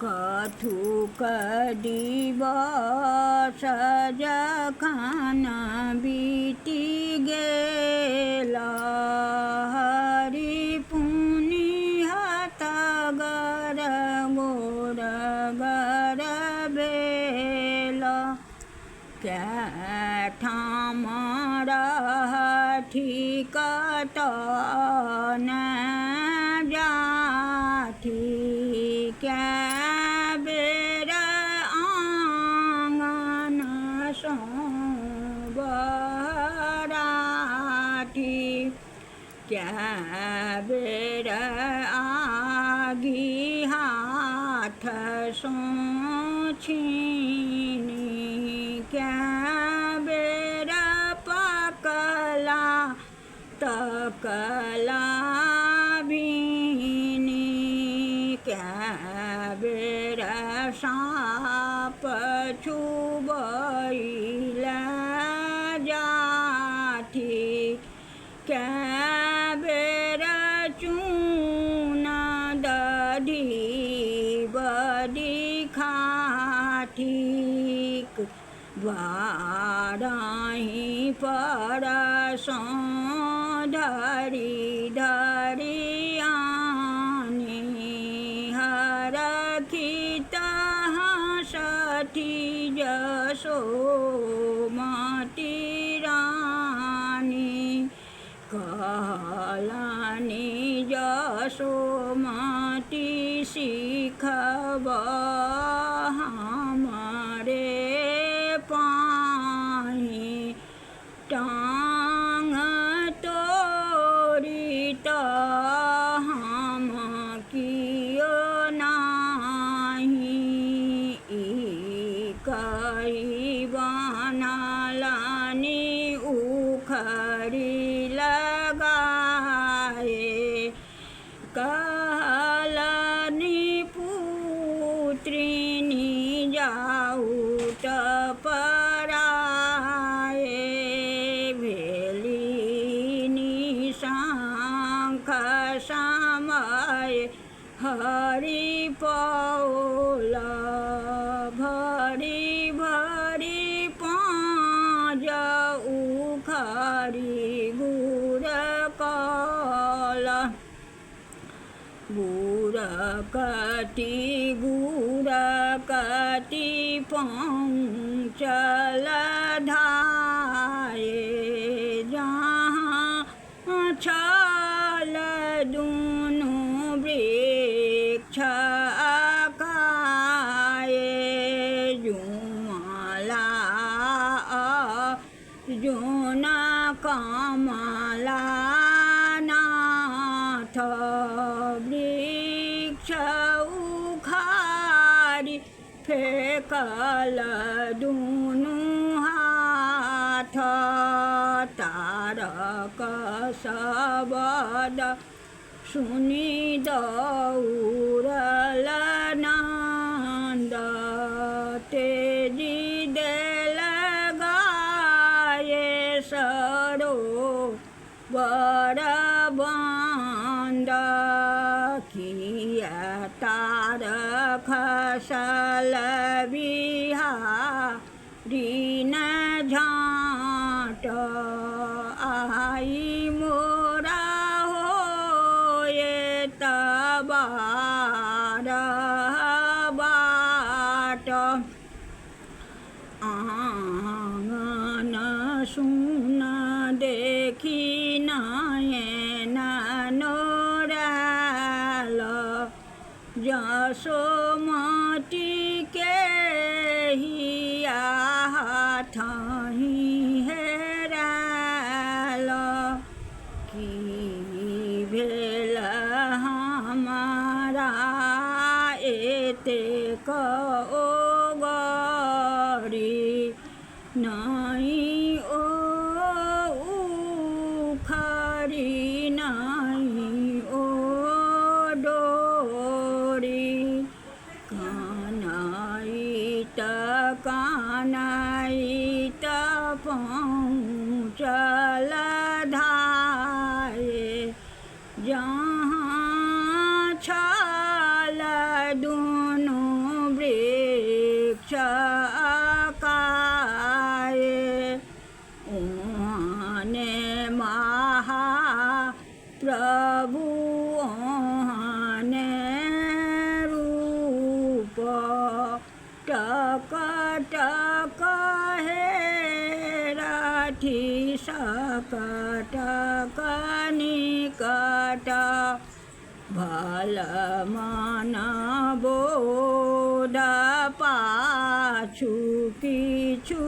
कथुक दिवस जखन बीति गेल, हरि पुनि हतगर गोरगर भेल। कै ठाम रहथि कतऽ ने जाथि, कै बेर आङनसँ बहराथि, कै बेर आगि हाथसँ छीनि, कै बेर पकला तकला भीनी, कै बेर साँप छुबैले जाथि, कै बेर चून दधी बदी खाथि, द्वारहि परसँ धरि धरि आनी, हरखित हँसथि जसोमती रानी। कहलनि जसोमती सिखब हमरे पाही, टाँग तोड़ि तऽ हम कियो नाही। ई कहि बनलनि उखड़ि लगाए, कहलनि पुत्रिनी जाउ तऽ पराए। भेली निशंक समय हरि पौल, भरि भरि पाँज उखड़ि गुड़ कल। गुड़कति गुड़कति पहुँचल धाये, जहाँ छल दुनू वृक्ष अकाये। जुमला अर्जुन कमला नाथ, वृक्ष उखाड़ि फेकल दुनू हाथ। तारक शबद सुनि दौड़ल नन्द, तेजि देल गाये सरोवर बन्द। किया तार खसल बिहारी न झाँट, आइ मोरा होएत बारह बाट। आङन सुन देखि नयन नोरायल, जसोमती के हिया हाथहि हेरायल। की भेल हमरा एतेक ओगरी, नहि ओ उखड़ि नहि ओ डोरी। कनैत कनैत पहुँचल धाये, जहाँ छल दुनू प्रभु ओहने रूप टक टक हेरथि सकटक निकट भल मन बोध पाछु किछु।